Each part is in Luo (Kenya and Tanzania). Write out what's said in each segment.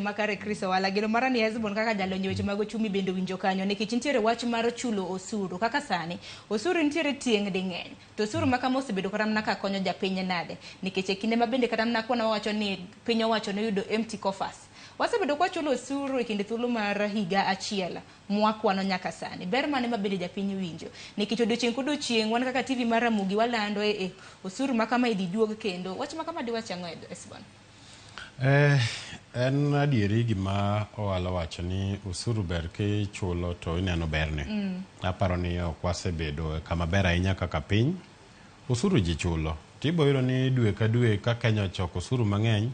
makare Chris Owala. Geno mara ni Hesbon kaka jalony e weche mag ochumi bende owinjo kanyo nikech nitiere wach mar chulo osuru. Kaka sani, osuru nitiere tieng' ding'eny. To osuru ma kama osebedo kata mana ka konyo japiny nade? Nikech e kinde ma bende kata mana kwana wawacho ni piny owacho noyudo empty coffers. Wasebedo kwachulo osuru e kind thuolo mar higa achiel mwakwano nyaka sani. Ber mane ma bende japiny winjo? Nikech odiochieng' kodiochieng' wan kaka TV mar Ramogi walando e, e osuru ma kama idhi duog kendo. Wach ma kama diwach ang'o Hesbon? Eh, en adieri gima Owalo wacho ni osuru ber kichulo to ineno berne. Aparo ni ok wasebedo kama ber ahinya kaka piny. Osuru ji chulo. Tibo yudo ni dwe ka dwe ka Kenya ochoko osuru mang'eny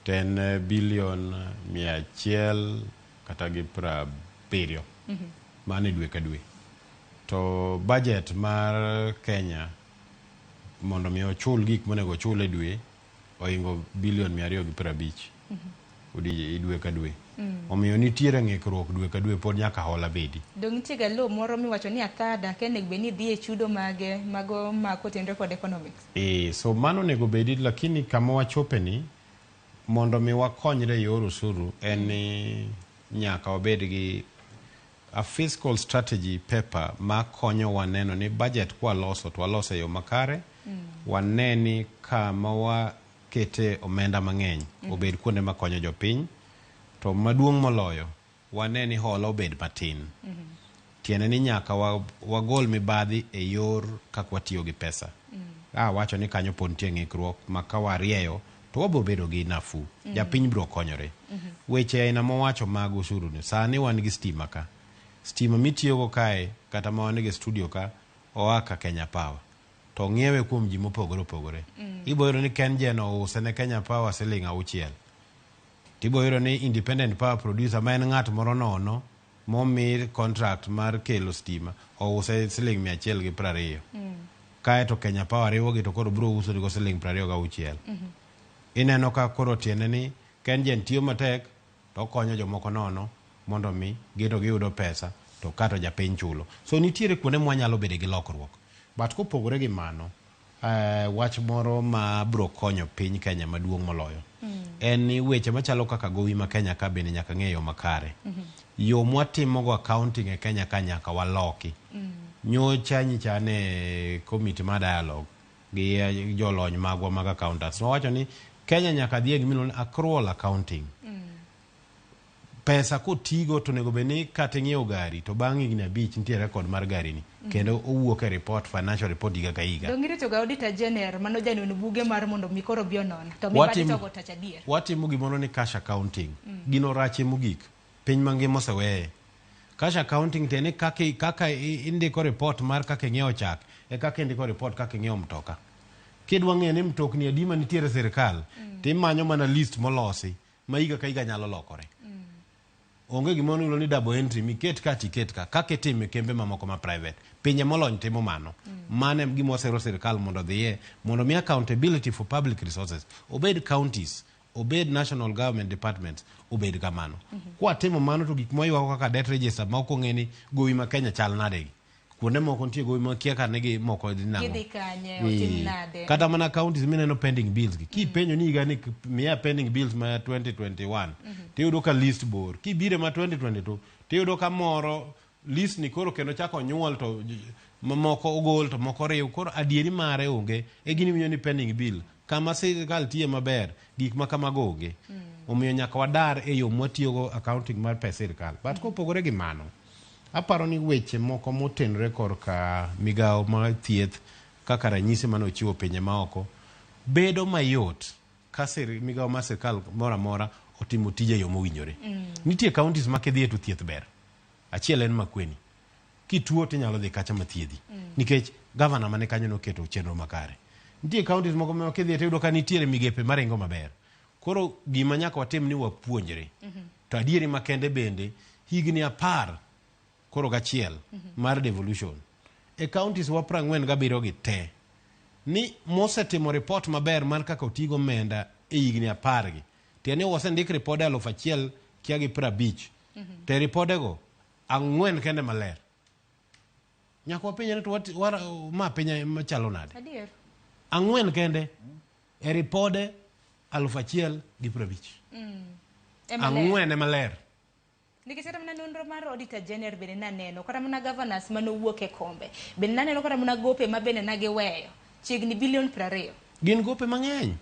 to en bilion 100 kata gi 70. Mano e dwe ka dwe. To budget mar Kenya mondo mi ochul gik monego ochul e dwe ohingo bilion 250 dwe ka dwe. Omiyo nitiere ng'ikruok dwe ka dwe pod nyaka hola bedi. Dong' nitie ga law moro miwacho ni athada ka onego bed ni idhi e chudo mage mago ma kotenore kod economics. E, so mano onego bedi lakini kama wachope ni mondo mi wakonyre e yor osuru en ni nyaka wabed gi a fiscal strategy paper ma konyowa neno ni budget kwaloso to waloso e yo makare wane ni kama wakete omenda mang'eny obed kuonde makonyo jopiny to maduong' moloyo wane ni hola obed matin tiende ni nyaka wagol mibadhi e yor kaka watiyo gi pesa wacho ni kanyo pod nitie ng'ikruok ma ka warieyo to wabiro bedo gi nafuu japiny biro konyore weche aina mowacho mag osuru ni sani wan gi stima ka stima mitiyogo kae kata ma wan go e studio ka oa ka Kenya Power to ong'iewe kuom ji mopogore opogore ibo yudo ni KenGen ouse ne Kenya Power siling 6 tibo yudo ni independent power producer ma en ng'at moro nono momi contract mar kelo stima ouse siling 120 kae to Kenya Power riwogi to koro biro uso nigo siling 26 ineno ka koro tiende ni KenGen tiyo matek to okonyo jomoko nono mondo mi gin to giyudo pesa to kato japiny chulo so nitiere kuonde mwanyalo bede gi lokruok but kopogore gi mano wach moro ma biro konyo piny Kenya maduong' moloyo en ni weche machalo kaka gowi ma Kenya ka bende nyaka ng'e yo makare yo mwatimogo accounting e Kenya ka nyaka waloki nyocha nyicha ne committee mar dialogue gi jolony magwa mag accountants nowacho ni Kenya nyaka dhi e gimiluongo ni accrual accounting pesa kotigo to onego bed ni kata ing'iewo gari to bang' higni 5 nitie record mar gari ni kendo owuok e report financial report higa ka higa Dong' irito ga auditor general mano janon buge mar mondo mi koro obi onon to mibadhi to ogo tach adier. Watimo gimoro ni cash accounting gino rachie mogik piny mangima oseweye cash accounting tiende ni kaka indiko report mar kaka ing'iewo chak e kaka indiko report kaka ing'iewo mtoka kidwa ng'eyo ni mtokni adi manitiere e sirikal timanyo mana list molosi ma higa ka higa nyalo lokore onge gimoro miluongo ni double entry miket ka tiket ka kaka itimo e kembe mamoko ma private pinje molony timo mano mano e gima wasero sirikal mondo odhiye mondo mi accountability for public resources obed counties obed national government departments obed kamano kwatimo mano to gik mwaywago kaka debt register ma ok ong'e ni gowi ma Kenya chal nade gi kuonde moko nitie gowi ma kia ka nigi moko dhi nang'o Gidhi kanye, otim nade. Kata mana counties mineno pending bills gi kipenjo ni higa ni miya pending bills ma 2021 tiyudo ka list bor kibire ma 2022 tiyudo ka moro list ni koro kendo chako nyuol to mamoko ogol to moko riw koro adieri mare onge e gini winjo ni pending bill kama sirikal tiye maber gik ma kamago onge omiyo nyaka wadar e yo mwatiyogo accounting mar pes sirikal but kopogore gi mano aparo ni weche moko motenore korka migawo mar thieth kaka ranyisi mane ochiwo pinje maoko bedo mayot ka migawo mar sirikal moro amora otimo tije e yo mowinjore nitie counties ma kidhiye to thieth ber achiel en Makueni kituo tinyalo dhi kacha mathiedhi nikech gavana mane kanyo noketo chenro makare nitie counties moko ma kidhiye tiyudo ka nitiere migepe maringo maber koro gima nyaka watim ni wapuonjre to adieri makende bende higni 10 koro gachiel mar devolution e counties wa 47 gi te ni mosetimo report maber mar kaka otigo omenda e higni 10 gi tiende ni osendik ripode 1000 kia gi 50 te ripodego 4 kende maler nyaka wapenjre ni to ma piny machalo nade Adier. 4 kende e ripode 1050 Ema ler. Ang'wen ema ler. Nikech kata mana nonro mar Auditor General bende naneno, kata mana governors manowuok e kombe, bende naneno kata mana gope ma bende nagiweyo, chiegni bilion 20. Gin gope mang'eny.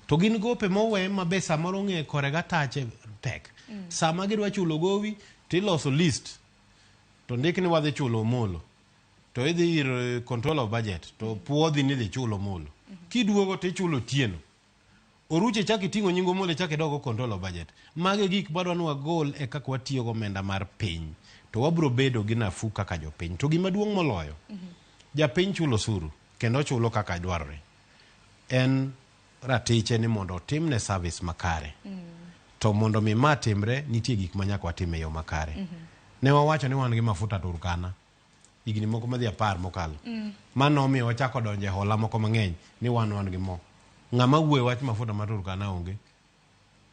To gin gope mowe ma be samoro ng'e kore gatache tek. Sama gidwa chulo gowi tiloso list to ndik ni wadhi chulo Omolo. To idhi ir control of budget to puodhi ni idhi chul Omolo. Kiduogo tichulo Otieno. Oruche chak iting'o nying Omolo ichak idog control of budget. Mago e gik madwa ni wagol e kaka watiyo gomenda mar piny. To wabiro bedo gi nafuu kaka jopiny. To gima duong' moloyo, japiny chulo osuru kendo ochulo kaka dwarore. En ratiche ni mondo otimne service makare. To mondo mi ma timre, nitie gik ma nyaka watim e yo makare. Ne wawacho ni wan gi mafuta Turkana higni moko madhi 10 mokalo. Mano nomiyo wachako donjo e hola moko mang'eny ni wan gi mo. Ng'ama wuoyo wach mafuta ma Turkana onge.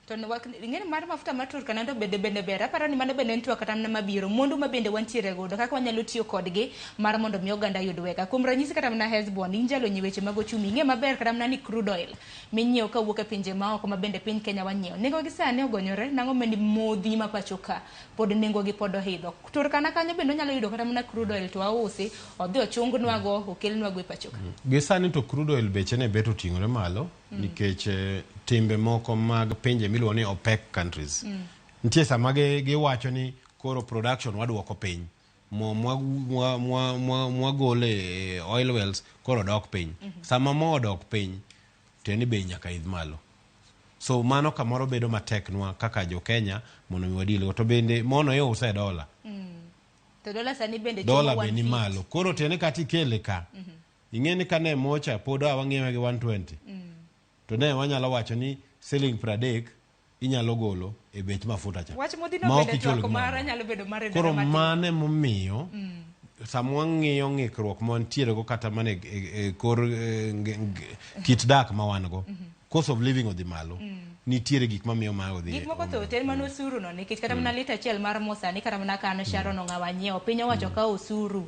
To ing'eni mar mafuta mar Turkana to bende bende ber. Aparo ni mano bende en twak kata mana mabiro. Mwandu ma bende wantiere godo, kaka wanyalo tiyo kodgi mar mondo mi oganda yud wega. Kuom ranyisi kata mana Hesbon, in jalony e weche mag ochumi, ing'e maber kata mana ni crude oil minyiewo kawuok e pinje maoko ma bende piny Kenya wanyiewo. Nengo gi sani ogonyore, nang'o meni modhi ma pacho ka pod nengo gi pod oidho. Turkana kanyo bende onyalo yudo kata mana crude oil to wausi, odhi ochungnwago, okelnwago e pacho ka. Gi sani to crude oil beche ne bet oting'ore malo nikech timbe moko mag pinje miluongo ni OPEC countries. Nitie sama giwacho ni koro production waduoko piny. Mo mwagolo e oil wells koro dok piny. Sama mo odok piny, tiende ni bei nyaka idh malo. So mano kamoro bedo matek nwa kaka jo Kenya mondo mi wadil go. To bende mono iuse e dola. To dola sani bende Dola be ni malo. Koro tiende kata ikele ka. Ing'e ni kane mocha pod wang'iewe gi 120. To ne wanyalo wacho ni siling 30 inyalo golo e bech mafuta cha. Wach modhino Ma ok bende ichul twak gimoro mara amora. nyalo bedo mar Koro ndalo matin. mano emomiyo sama wang'iyo ng'ikruok mantiere go kata mana e kor kit dak ma wan go, cost of living odhi malo. Nitiere gik mamiyo ma odhi. Gik moko thoth en mana osuru no nikech kata mana lita achiel mar mo sani kata mana kano Sharon ong'awa nyiewo piny owacho ka osuru.